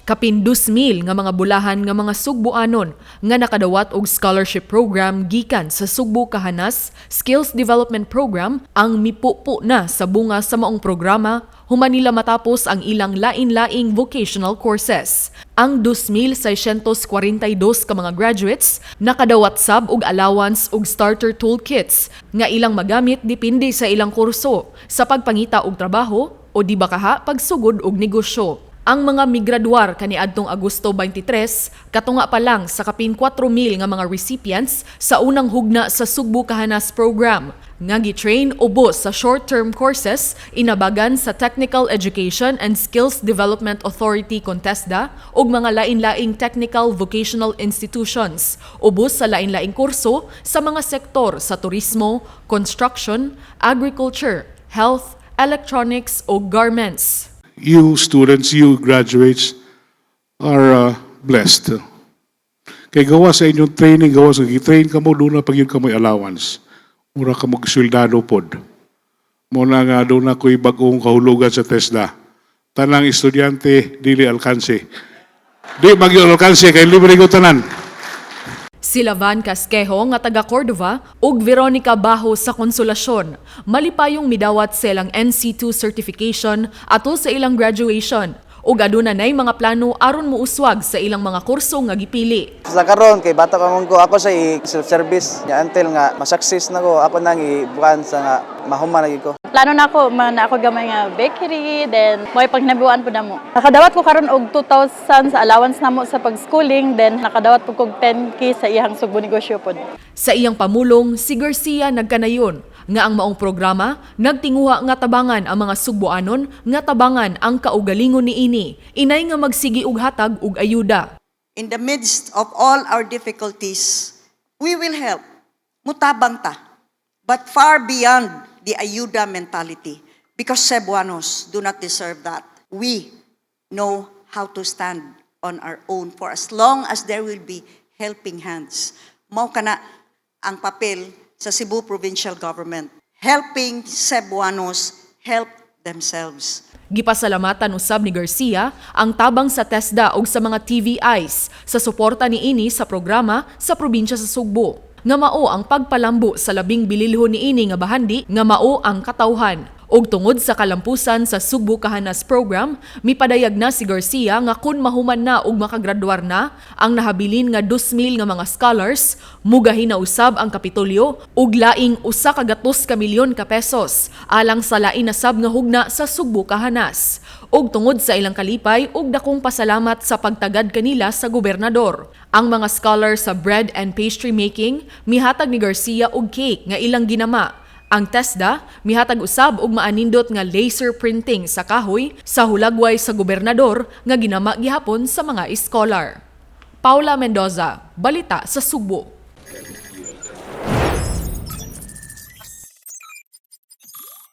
Kapin 2,000 nga mga bulahan nga mga Sugbuanon nga nakadawat og scholarship program gikan sa Sugbo Kahanas Skills Development Program ang mipupo na sa bunga sa maong programa human nila matapos ang ilang lain-laing vocational courses. Ang 2,642 ka mga graduates nakadawat sab og allowance ug starter toolkits nga ilang magamit depende sa ilang kurso sa pagpangita og trabaho o di ba kaha pagsugod og negosyo. Ang mga migraduar kaniadtong Agosto 23, katunga pa lang sa kapin 4,000 nga mga recipients sa unang hugna sa Sugbo Kahanas Program nga gi-train ubos sa short-term courses inabagan sa Technical Education and Skills Development Authority kon TESDA ug mga lain-laing technical vocational institutions ubos sa lain-laing kurso sa mga sektor sa turismo, construction, agriculture, health, electronics ug garments. You students, you graduates are blessed. Kay gawa sa inyong training, gawa sa train kamo, duna pa gyud kamoy allowance. Mura ka mo sweldado pod. Mao na nga duna ko'y bag-ong kahulugan sa TESDA. Tanang estudyante, dili alkanse. Di magyud alkanse, kay libre ko tanan. Sila Van Casquejo nga taga Cordova ug Veronica Bajo sa Consolacion malipayong midawat sa ilang NC2 certification atol sa ilang graduation ug aduna nay mga plano aron muuswag sa ilang mga kurso nga gipili. Sa karon kay bata pa man ko, ako sa self-service nya until nga ma-success na ko, ako nang ibukan sa nga mahuman na gyud ko. Plano na ako, man ako gamay nga bakery, then mo'y panginabuhian pud namo. Nakadawat ko karon og 2,000 sa allowance namo sa pag-schooling, then nakadawat pud kog 10K sa iyang Sugbo negosyo pod. Sa iyang pamulong, si Garcia nagkanayon nga ang maong programa nagtinguha nga tabangan ang mga Sugboanon nga tabangan ang kaugalingon niini, inay nga magsigi og hatag og ayuda. In the midst of all our difficulties, we will help. Mutabang ta. But far beyond the ayuda mentality. Because Cebuanos do not deserve that. We know how to stand on our own for as long as there will be helping hands. Mao kana ang papel sa Cebu Provincial Government. Helping Cebuanos help themselves. Gipasalamatan usab ni Garcia ang tabang sa TESDA ug sa mga TVIs sa suporta niini sa programa sa probinsya sa Sugbo, nga mao ang pagpalambo sa labing bililhon niini nga bahandi nga mao ang katawhan. Ug tungod sa kalampusan sa Sugbo Kahanas Program, mipadayag na si Garcia nga kun mahuman na ug makagraduar na ang nahabilin nga 2,000 nga mga scholars, mugahin na usab ang Kapitolyo ug laing 100 ka milyon ka pesos alang sa lain na sab nga hugna sa Sugbo Kahanas. Ug tungod sa ilang kalipay ug dakong pasalamat sa pagtagad kanila sa gobernador, ang mga scholars sa bread and pastry making mihatag ni Garcia og cake nga ilang ginama. Ang TESDA mihatag usab og maanindot nga laser printing sa kahoy sa hulagway sa gobernador nga ginama gihapon sa mga scholar. Paula Mendoza, Balita sa Sugbo.